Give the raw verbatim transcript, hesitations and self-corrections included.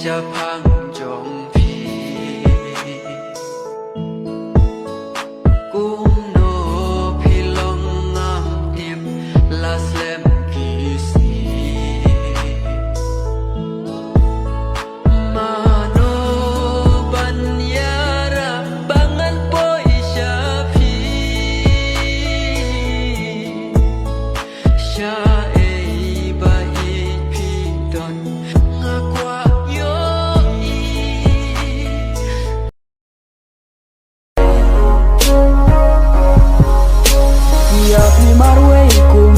shaphang jong phi. Kumno phi long ngam tip, la slem ki sngi. Mano ban ïarap ba ngan poi sha phi. Shaei ba ïeit phi don, nga kwah ïohi. Ïa phi marwei kum